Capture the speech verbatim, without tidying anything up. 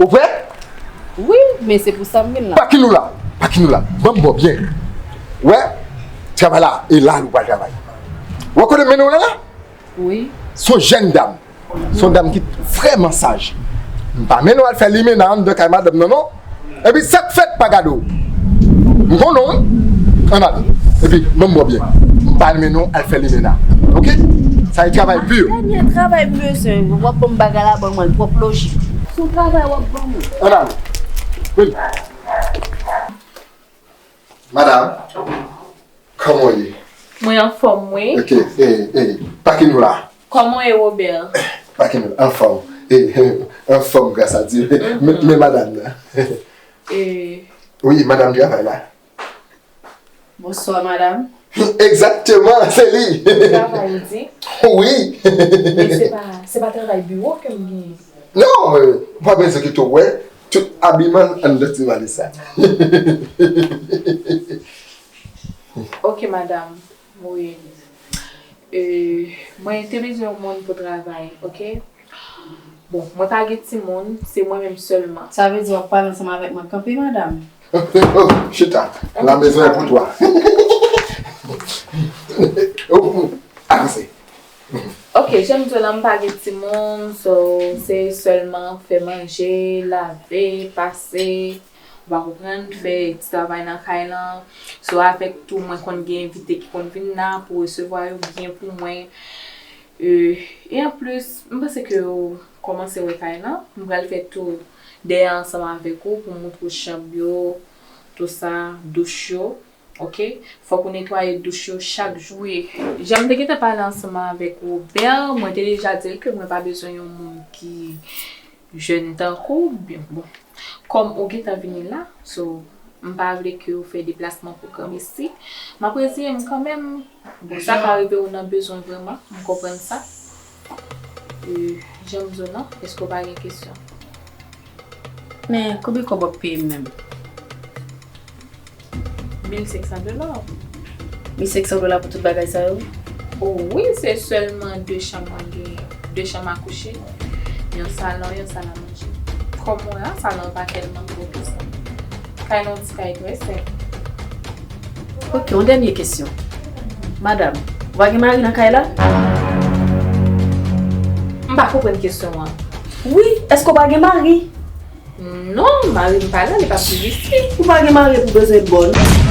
Ou prè? Wi, men se pou sa m vin la. Pakin nou la. Pakin nou la. Ban m ba w byen. Wè, travay la, e la nou pral travay. Wè kote m mennen w la la? Wi. Se yon jèn dam. Se yon dam ki vrèman saj. M pa mennen w al fè limena anndan kay madanm nan non. Epi sa k fèt pa gade w. M konnen w wi. Ann ale. Epi ban m ba w byen. M pa mennen w al fè limena. Oke? Sa e travay pi yo. Dènye travay m bezwen, w ap ban m bagay la, ban mwen l twòp lojik. Sou travay w ap ban mwen. Ann ale. Vini. Madam, kòman w ye? Mwen anfòm wi. Ok, e, e, pakin nou la. Kòman w ye Robert? Pakin nou la, anfòm. E, anfòm gras a Dye. Men men madanm nan. E, Wi, madanm travay la. Bonswa madanm. Egzakteman, se li. Travay ou di? Wi. Men se pa, se pa travay biwo ke m genyen. Non, e, ou pa bezwen kite w wè. Tout abiman anndan ti valis sa. Ok madanm, wi. E, mwen te bezwen yon moun pou travay, ok? Bon, mwen pa gen timoun, se mwen menm sèlman. Sa vle di w ap pale ansanm avèk mwen. Kanpe madanm. Oh, chita. La maison est pour toi. Oh, avanse. Ok, jan m di w la, m pa gen timoun, so se sèlman fè manje, lave, pase, ou pa konprann, fè ti travay nan kay lan. So avèk tou, mwen konn gen envite ki konn vin la pou resevwa yo byen pou mwen. E, e anplis, m panse ke w kòmanse wè kay lan. M pral fè tou dèyè ansanm avèk ou pou m montre w chanm yo, tou sa, douch yo. Ok? Fòk ou netwaye douch yo chak jou. Wi, jan m te gentan pale ansanm avèk Robert, mwen te deja di l ke mwen pa bezwen yon moun ki jèn tankou w. Byen, bon, kòm ou gentan vini la, so, m pa vle ke w fè deplasman pou granmesi. M ap reziye m kanmenm. Bon, sa ka rive ou nan bezwen vrèman, m konprann sa. E, jan m di w lan, èske w pa gen kesyon? Men konbyen kòb w ap peye m menm? Mil senk san dola. Mil senk san dola pou tout bagay sa yo? O wi, se sèlman de chanm mwen genyen. De chanm a kouche, yon salon, yon sal a manje. Kòm ou wè a, salon an pa tèlman gwo ke sa. Kay lan yon ti kay trè senp. Ok, yon dènye kesyon. Madanm, ou pa gen mari nan kay la? M pa konprann kesyon an. Wi, èske w pa gen mari? Non, mari m pa la, li p ap viv isit. Ou pa gen mari pou bezwen bòn.